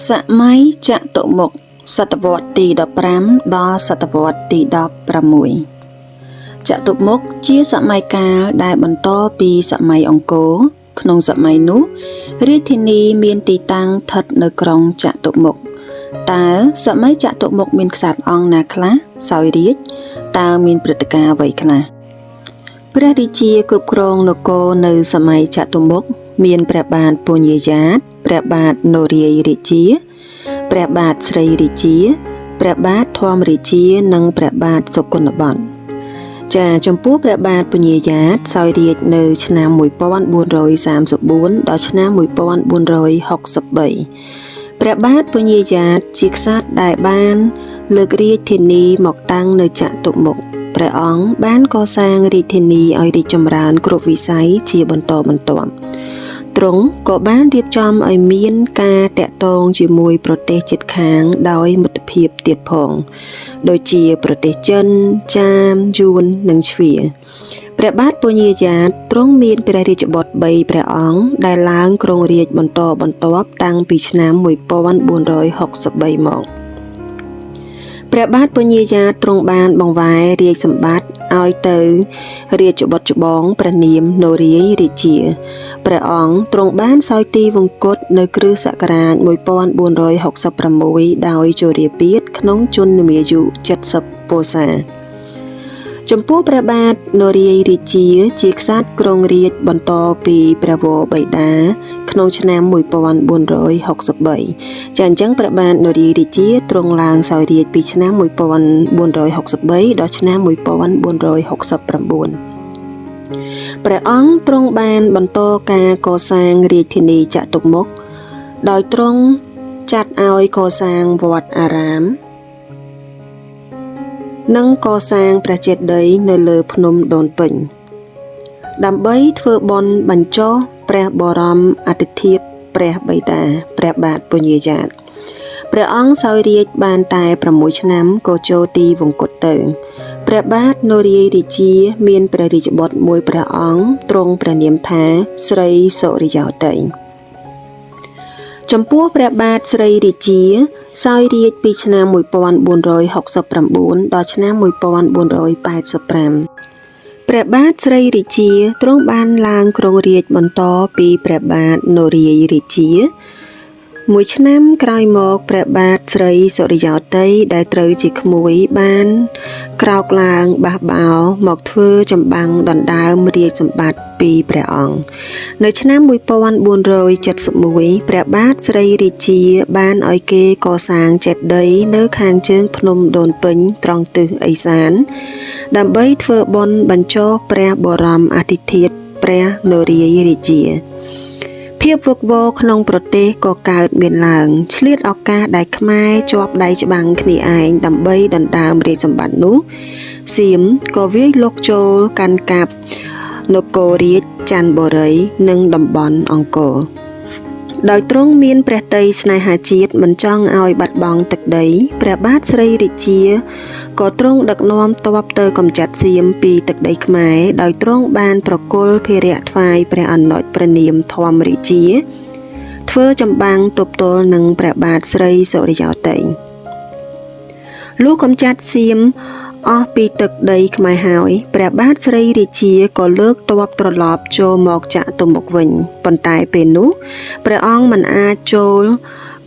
សម័យចតុមុខសតវត្សទី15ដល់សតវត្សទី16ចតុមុខជាសម័យកាលដែលបន្តពីសម័យអង្គរក្នុងសម័យនោះរាជធានីមានទីតាំងស្ថិតនៅក្រុងចតុមុខតើសម័យចតុមុខមានក្សត្រអង្គណាខ្លះសោយរាជតើមានព្រឹត្តិការណ៍អ្វីខ្លះព្រះរាជាគ្រប់គ្រងនគរនៅសម័យចតុមុខមានព្រះបាទពញាយ៉ាតព្រះបាទនរាយរាជាព្រះបាទស្រីរាជាព្រះបាទធម្មរាជានិងព្រះបាទសុគន្ធបទចាចំពោះព្រះបាទពញាយ៉ាតសោយរាជនៅឆ្នាំ1434ដល់ឆ្នាំ1463ព្រះបាទពញាយ៉ាតជាក្សត្រដែលបានលើករាជធានីមកតាំងនៅចតុមុខព្រះអង្គបានកសាងរាជធានីឲ្យរីកចម្រើនគ្រប់វិស័យជាបន្តបន្ទាប់ទ្រង់ក៏បានរៀបចំឲ្យមានការតាក់ទងជាមួយប្រទេសជិតខាងដោយមិត្តភាពទៀតផងដូចជាប្រទេសចិនចាមយួននិងជ្វាព្រះបាទពញាយ៉ាតទ្រង់មានព្រះរាជបុត្រ3ព្រះអង្គដែលឡើងគ្រងរាជបន្តបន្ទាប់តាំងពីឆ្នាំ1463មកព្រះបាទពញាយ៉ាតទ្រង់បានបង្វែររាជសម្បត្តិឲ្យទៅរាជបុត្រច្បងព្រះនាមនរាយរាជាព្រះអង្គទ្រង់បានសោយទីវង្គតនៅគ្រិស្តសករាជ1466ដោយជរាពាធក្នុងជន្មាយុ70វស្សាចំពោះព្រះបាទនរាយរាជាជាក្សត្រគ្រងរាជបន្តពីព្រះវរបិតាក្នុងឆ្នាំ1463ចាអញ្ចឹងព្រះបាទនរាយរាជាទ្រង់ឡើងសោយរាជពីឆ្នាំ1463ដល់ឆ្នាំ1469ព្រះអង្គទ្រង់បានបន្តការកសាងរាជធានីចតុមុខដោយទ្រង់ចាត់ឲ្យកសាងវត្តអារាមនិងកសាងព្រះចេតិយនៅលើភ្នំដូនពេញដើម្បីធ្វើបុណ្យបញ្ចុះព្រះបរមអធិធាតុព្រះបិតាព្រះបាទពញាយ៉ាតព្រះអង្គសោយរាជបានតែ6ឆ្នាំក៏ចូលទីវង្គតទៅព្រះបាទនរាយរាជាមានព្រះរាជបុត្រមួយព្រះអង្គទ្រង់ព្រះនាមថាស្រីសុរិយោតីចំពោះព្រះបាទស្រីរាជាសោយរាជពីឆ្នាំ1469ដល់ឆ្នាំ1485ព្រះបាទស្រីរាជាទ្រង់បានឡើងគ្រងរាជបន្តពីព្រះបាទនរាយរាជាមួយឆ្នាំក្រោយមកព្រះបាទស្រីសុរិយោតីដែលត្រូវជាក្មួយបានក្រោកឡើងបះបោរមកធ្វើចម្បាំងដណ្ដើមរាជសម្បត្តិពីព្រះអង្គនៅឆ្នាំ1471ព្រះបាទស្រីរាជាបានឲ្យគេកសាងចេតិយនៅខាងជើងភ្នំដូនពេញត្រង់ទិសឦសានដើម្បីធ្វើបុណ្យបញ្ចុះព្រះបរមអធិធាតុព្រះនរាយរាជាភាពវឹកវរក្នុងប្រទេសក៏កើតមានឡើងឆ្លៀតឱកាសដែលខ្មែរជាប់ដៃច្បាំងគ្នាឯងដើម្បីដណ្ដើមរាជសម្បត្តិនោះសៀមក៏វាយលុកចូលកាន់កាប់នគររាជច័ន្ទបុរីនិងតំបន់អង្គរដោយទ្រង់មានព្រះទ័យស្នេហាជាតិមិនចង់ឲ្យបាត់បង់ទឹកដីព្រះបាទស្រីរាជាក៏ទ្រង់ដឹកនាំទ័ពទៅកម្ចាត់សៀមពីទឹកដីខ្មែរដោយទ្រង់បានប្រគល់ភារៈថ្វាយព្រះអនុជព្រះនាមធម្មរាជាធ្វើចម្បាំងទប់ទល់នឹងព្រះបាទស្រីសុរិយោតីលុះកម្ចាត់សៀមអស់ពីទឹកដីខ្មែរហើយព្រះបាទស្រីរាជាក៏លើកទ័ពត្រឡប់ចូលមកចតុមុខវិញប៉ុន្តែពេលនោះព្រះអង្គមិនអាចចូល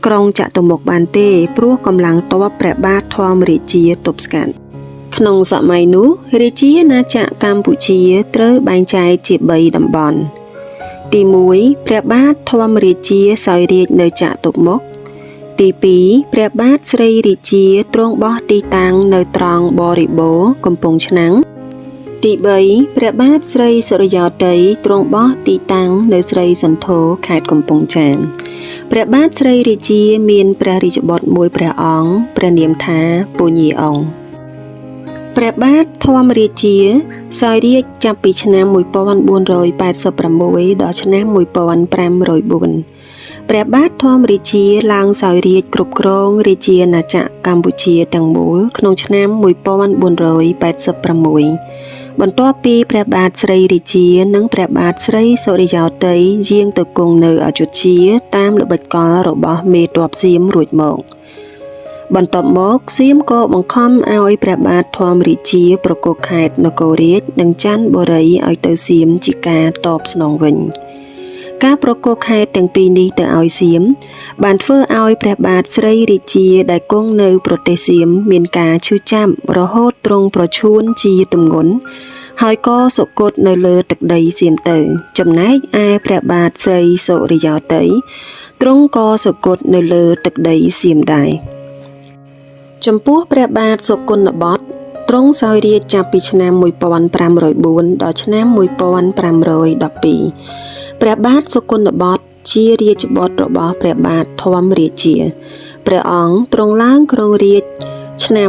ក្រុងចតុមុខបានទេព្រោះកម្លាំងទ័ពព្រះបាទធម្មរាជាទប់ស្កាត់ក្នុងសម័យនោះរាជាណាចក្រកម្ពុជាត្រូវបែងចែកជា3តំបន់ទី1ព្រះបាទធម្មរាជាសោយរាជនៅចតុមុខទី2ព្រះបាទស្រីរាជាទ្រង់បោះទីតាំងនៅត្រង់បរិបូរណ៍កំពង់ឆ្នាំងទី3ព្រះបាទស្រីសុរិយោតីទ្រង់បោះទីតាំងនៅស្រីសន្ធរខេត្តកំពង់ចាមព្រះបាទស្រីរាជាមានព្រះរាជបុត្រមួយព្រះអង្គព្រះនាមថាពញាអង្គព្រះបាទធម្មរាជាសោយរាជចាប់ពីឆ្នាំ1486ដល់ឆ្នាំ1504ព្រះបាទធម្មរាជាឡើងសោយរាជគ្រប់គ្រងរាជាណាចក្រកម្ពុជាទាំងមូលក្នុងឆ្នាំ1486 បន្ទាប់ពីព្រះបាទស្រីរាជា និងព្រះបាទស្រីសុរិយោទ័យយាងទៅគង់នៅអយុធ្យាតាមល្បិចកលរបស់មេទ័ពសៀមរួចមក បន្ទាប់មកសៀមក៏បង្ខំឲ្យព្រះបាទធម្មរាជាប្រគល់ខេត្តនគររាជនិងច័ន្ទបុរីឲ្យទៅសៀមជាការតបស្នងវិញ ការប្រគល់ខេត្តទាំងពីរនេះទៅឲ្យសៀមបានធ្វើឲ្យព្រះបាទស្រីរាជាដែលគង់នៅប្រទេសសៀមមានការឈឺចាប់រហូតទ្រង់ប្រឈួនជាទម្ងន់ហើយក៏សុគតនៅលើទឹកដីសៀមទៅ ចំណែកឯព្រះបាទស្រីសុរិយោទ័យទ្រង់ក៏សុគតនៅលើទឹកដីសៀមដែរ ចំពោះព្រះបាទសុគន្ធបទទ្រង់សោយរាជ្យចាប់ពីឆ្នាំ1504ដល់ឆ្នាំ1512ព្រះបាទសុគន្ធបទជារាជបុត្ររបស់ព្រះបាទធម្មរាជាព្រះអង្គទ្រង់ឡើងគ្រងរាជ្យឆ្នាំ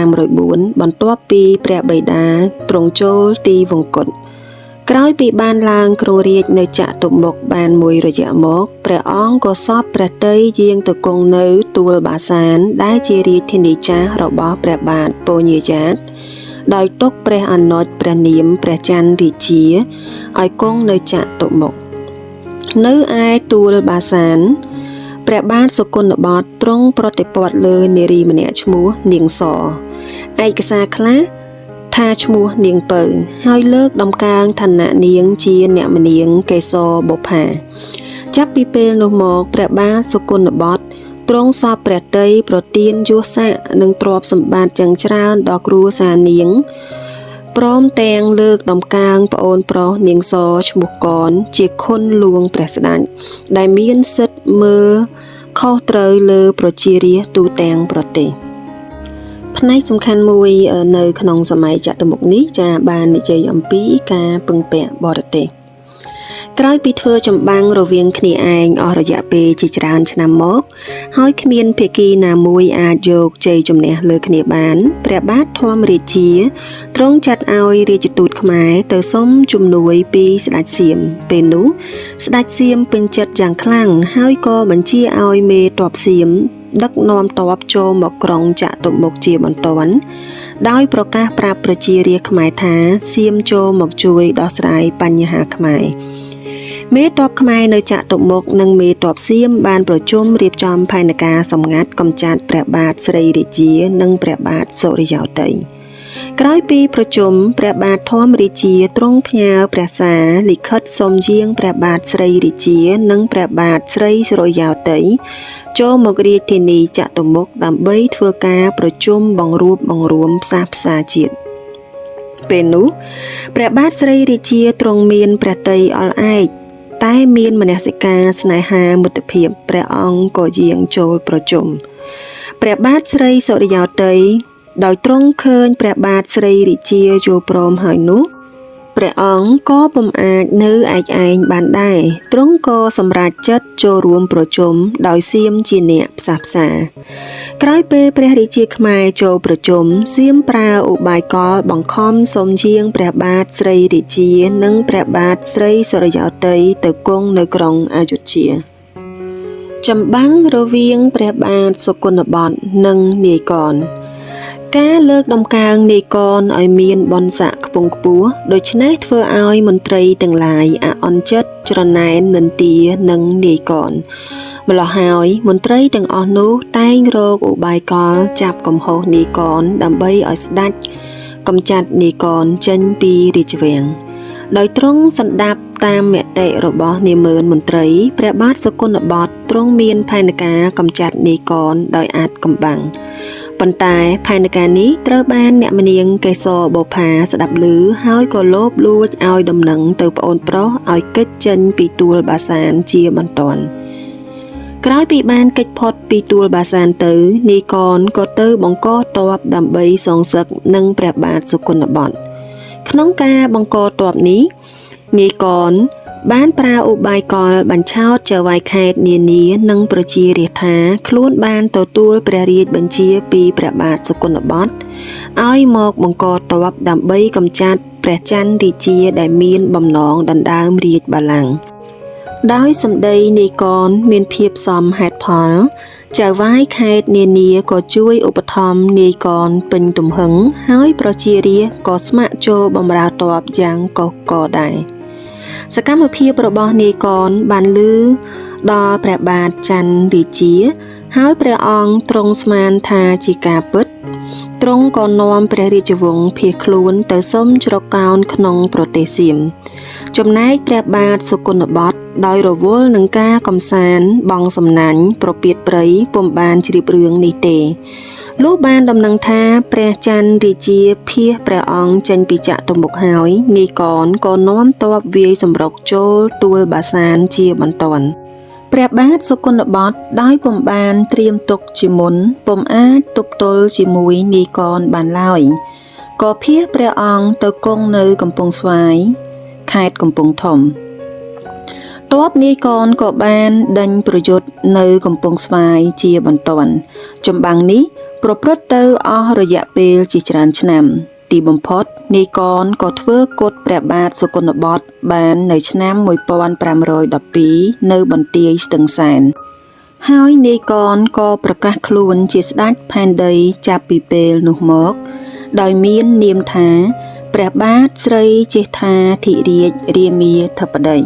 1504បន្ទាប់ពីព្រះបិតាទ្រង់ចូលទីវង្គត ក្រោយពីបានឡើងគ្រងរាជ្យនៅចតុមុខបានមួយរយៈមកព្រះអង្គក៏សពព្រះទ័យយាងទៅគង់នៅទួលបាសានដែលជារាជធានីចាស់របស់ព្រះបាទពញាយ៉ាតដោយទុកព្រះអនុជព្រះនាមព្រះច័ន្ទរាជាឲ្យគង់នៅចតុមុខនៅឯទួលបាសានព្រះបាទសុគន្ធបទទ្រង់ប្រតិព័ទ្ធលើនារីម្នាក់ឈ្មោះនាងសឯកសារខ្លះថាឈ្មោះនាងពៅហើយលើកដំកើងឋានៈនាងជាអ្នកម្នាងកេសរបុប្ផាចាប់ពីពេលនោះមកព្រះបាទសុគន្ធបទទ្រង់សពព្រះទ័យប្រទានយសស័ក្តិនិងទ្រព្យសម្បត្តិយ៉ាងច្រើនដល់គ្រួសារនាងព្រមទាំងលើកដំកើងប្អូនប្រុសនាងសឈ្មោះកនជាខុនលួងព្រះស្ដេចដែលមានសិទ្ធិមើលខុសត្រូវលើប្រជារាស្ត្រទូទាំងប្រទេសផ្នែកសំខាន់មួយនៅក្នុងសម័យចតុមុខនេះចាបាននិយាយអំពីការពឹងពាក់បរទេសក្រោយពីធ្វើចម្បាំងរវាងគ្នាឯងអស់រយៈពេលជាច្រើនឆ្នាំមកហើយគ្មានភាគីណាមួយអាចយកជ័យជំនះលើគ្នាបានព្រះបាទធម្មរាជាទ្រង់ចាត់ឲ្យរាជទូតខ្មែរទៅសុំជំនួយពីស្ដេចសៀមពេលនោះស្ដេចសៀមពេញចិត្តយ៉ាងខ្លាំងហើយក៏បញ្ជាឲ្យមេទ័ពសៀមដឹកនាំទ័ពចូលមកក្រុងចតុមុខជាបន្ទាន់ដោយប្រកាសប្រាប់ប្រជារាស្ត្រខ្មែរថាសៀមចូលមកជួយដោះស្រាយបញ្ហាខ្មែរមេទ័ពខ្មែរនៅចតុមុខនិងមេទ័ពសៀមបានប្រជុំរៀបចំផែនការសម្ងាត់កម្ចាត់ព្រះបាទស្រីរាជានិងព្រះបាទសុរិយោទ័យក្រោយពីប្រជុំព្រះបាទធម្មរាជាទ្រង់ផ្ញើព្រះសារលិខិតសុំយាងព្រះបាទស្រីរាជានិងព្រះបាទស្រីសុរិយោទ័យចូលមករាជធានីចតុមុខដើម្បីធ្វើការប្រជុំបង្រួបបង្រួមផ្សះផ្សាជាតិពេលនោះព្រះបាទស្រីរាជាទ្រង់មានព្រះទ័យអល់ឯកតែមានមនសិការស្នេហាមិត្តភាពព្រះអង្គក៏យាងចូលប្រជុំព្រះបាទស្រីសុរិយោទ័យដោយទ្រង់ឃើញព្រះបាទស្រីរាជាយល់ព្រមហើយនោះព្រះអង្គក៏ពុំអាចនៅឯកឯងបានដែរទ្រង់ក៏សម្រេចចិត្តចូលរួមប្រជុំដោយសៀមជាអ្នកផ្សះផ្សាក្រោយពេលព្រះរាជាខ្មែរចូលប្រជុំសៀមប្រើឧបាយកលបង្ខំសុំយាងព្រះបាទស្រីរាជានិងព្រះបាទស្រីសុរិយោទ័យទៅគង់នៅក្រុងអយុធ្យាចម្បាំងរវាងព្រះបាទសុគន្ធបទនិងនាយកនការលើកដំកើងនាយកនឲ្យមានបុណ្យស័ក្តិខ្ពង់ខ្ពស់ដូច្នេះធ្វើឲ្យមន្ត្រីទាំងឡាយអអន់ចិត្តច្រណែននិន្ទានិងនាយកនម្ល៉េះហើយមន្ត្រីទាំងអស់នោះតែងរកឧបាយកលចាប់កំហុសនាយកនដើម្បីឲ្យស្ដេចកម្ចាត់នាយកនចេញពីរាជវាំងដោយទ្រង់សន្តាប់តាមមតិរបស់នាម៉ឺនមន្ត្រីព្រះបាទសុគន្ធបទទ្រង់មានផែនការកម្ចាត់នាយកនដោយអាចកំបាំងប៉ុន្តែផែនការនេះត្រូវបានអ្នកម្នាងកេសរបូផាស្ដាប់ឮហើយក៏លបលួចឲ្យដំណឹងទៅប្អូនប្រុសឲ្យគេចចេញពីទួលបាសានជាបន្ទាន់ក្រោយពីបានគេចផុតពីទួលបាសានទៅនាយកនក៏ទៅបង្កទ័ពដើម្បីសងសឹកនឹងព្រះបាទសុគន្ធបទក្នុងការបង្កទ័ពនេះនាយកនបានប្រើឧបាយកលបញ្ឆោតចៅហ្វាយខេត្តនានានិងប្រជារាស្ត្រថាខ្លួនបានទទួលព្រះរាជបញ្ជាពីព្រះបាទសុគន្ធបទឲ្យមកបង្កទ័ពដើម្បីកម្ចាត់ព្រះច័ន្ទរាជាដែលមានបំណងដណ្ដើមរាជបល្ល័ង្ក ដោយសម្ដីនាយកនមានភាពសមហេតុផល ចៅហ្វាយខេត្តនានាក៏ជួយឧបត្ថម្ភនាយកនពេញទំហឹង ហើយប្រជារាស្ត្រក៏ស្ម័គ្រចូលបម្រើទ័ពយ៉ាងកុះករដែរ សកម្មភាពរបស់នាយកនបានឮដល់ព្រះបាទច័ន្ទរាជា ហើយព្រះអង្គទ្រង់ស្មានថាជាការពិត ទ្រង់ក៏នាំព្រះរាជវង្សភៀសខ្លួនទៅសុំជ្រកកោនក្នុងប្រទេសសៀម ចំណែកព្រះបាទសុគន្ធបទដោយរវល់នឹងការកំសាន្តបង់សំណាញ់ប្រពាតព្រៃពុំបានជ្រាបរឿងនេះទេ លុះបានដំណឹងថាព្រះច័ន្ទរាជាភៀសព្រះអង្គចេញពីចតុមុខហើយ នាយកនក៏នាំទ័ពវាយសម្រុកចូលទួលបាសានជាបន្ទាន់ ព្រះបាទសុគន្ធបទដោយពុំបានត្រៀមទុកជាមុនពុំអាចទប់ទល់ជាមួយនាយកនបានឡើយ ក៏ភៀសព្រះអង្គទៅគង់នៅកំពង់ស្វាយ ខេត្តកំពង់ធំ ទ័ពនាយកនក៏បានដេញប្រយុទ្ធនៅកំពង់ស្វាយជាបន្ទាន់ ចម្បាំងនេះប្រព្រឹត្តទៅអស់រយៈពេលជាច្រើនឆ្នាំ ទីបំផុតនាយកនក៏ធ្វើគត់ព្រះបាទសុគន្ធបទបាននៅឆ្នាំ1512នៅបន្ទាយស្ទឹងសែន ហើយនាយកនក៏ប្រកាសខ្លួនជាស្ដេចផែនដីចាប់ពីពេលនោះមក ដោយមាននាមថាព្រះបាទស្រីជេដ្ឋាធិរាជរាមាធិបតី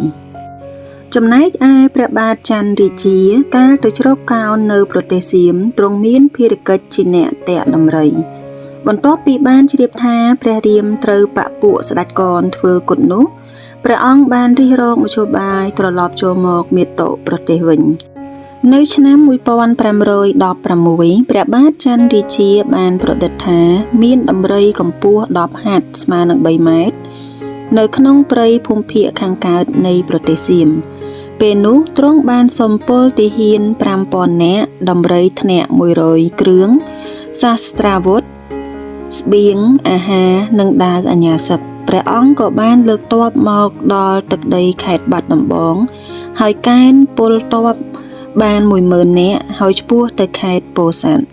ចំណែកឯព្រះបាទច័ន្ទរាជាកាលទៅជ្រកកោននៅប្រទេសសៀមទ្រង់មានភារកិច្ចជាអ្នកតាក់ដំរី បន្ទាប់ពីបានជ្រាបថាព្រះរាមត្រូវបពពួកស្ដេចកនធ្វើគុតនោះ ព្រះអង្គបានរិះរកមធ្យោបាយត្រឡប់ចូលមកមាតុប្រទេសវិញ នៅឆ្នាំ1516ព្រះបាទច័ន្ទរាជាបានប្រឌិតថាមានដំរីកម្ពស់10ហត្ថស្មើនឹង3ម៉ែត្រនៅក្នុងព្រៃភូមិភាគខាងកើតនៃប្រទេសសៀម ពេលនោះទ្រង់បានសុំពលទាហាន5000នាក់ដំរីធ្នាក់100គ្រឿងសាស្ត្រាវុធស្បៀងអាហារនិងដាវអាជ្ញាសឹកព្រះអង្គក៏បានលើកទ័ពមកដល់ទឹកដីខេត្តបាត់ដំបង ហើយកេណ្ឌពលទ័ពបាន10000នាក់ហើយឆ្ពោះទៅខេត្តពោធិ៍សាត់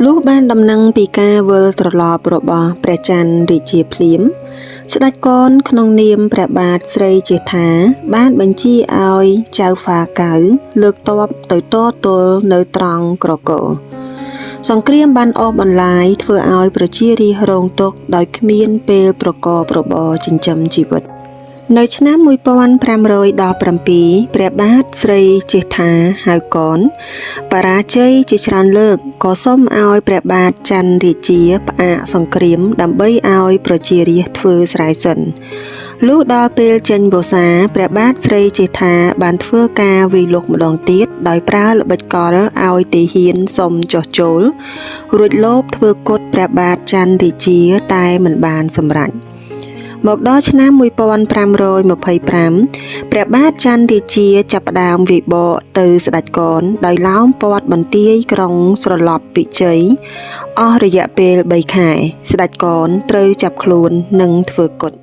លុះបានដំណឹងពីការវិលត្រឡប់របស់ព្រះច័ន្ទរាជាភ្លាម ស្ដេចកនក្នុងនាមព្រះបាទស្រីជេដ្ឋាបានបញ្ជាឲ្យចៅហ្វាកៅលើកទ័ពទៅតទល់នៅត្រង់ក្រគរសង្គ្រាមបានអូសបន្លាយធ្វើឲ្យប្រជារាស្ត្ររងទុក្ខដោយគ្មានពេលប្រកបរបរចិញ្ចឹមជីវិត នៅឆ្នាំ1517ព្រះបាទស្រីជេដ្ឋាហៅកនបរាជ័យជាច្រើនលើកក៏សូមឲ្យព្រះបាទច័ន្ទរាជាផ្អាកសង្គ្រាមដើម្បីឲ្យប្រជារាស្ត្រធ្វើស្រែសិនលុះដល់ពេលចេញវស្សាព្រះបាទស្រីជេដ្ឋាបានធ្វើការវាយលុកម្ដងទៀតដោយប្រើល្បិចកលឲ្យទាហានសុំចុះចូលរួចលបធ្វើគត់ព្រះបាទច័ន្ទរាជាតែមិនបានសម្រេចមកដល់ឆ្នាំ1525ព្រះបាទច័ន្ទរាជាចាប់ផ្ដើមវាយបកទៅស្ដេចកនដោយឡោមព័ទ្ធបន្ទាយក្រុងស្រឡប់ពិជ័យអស់រយៈពេល3ខែស្ដេចកនត្រូវចាប់ខ្លួននិងធ្វើគត់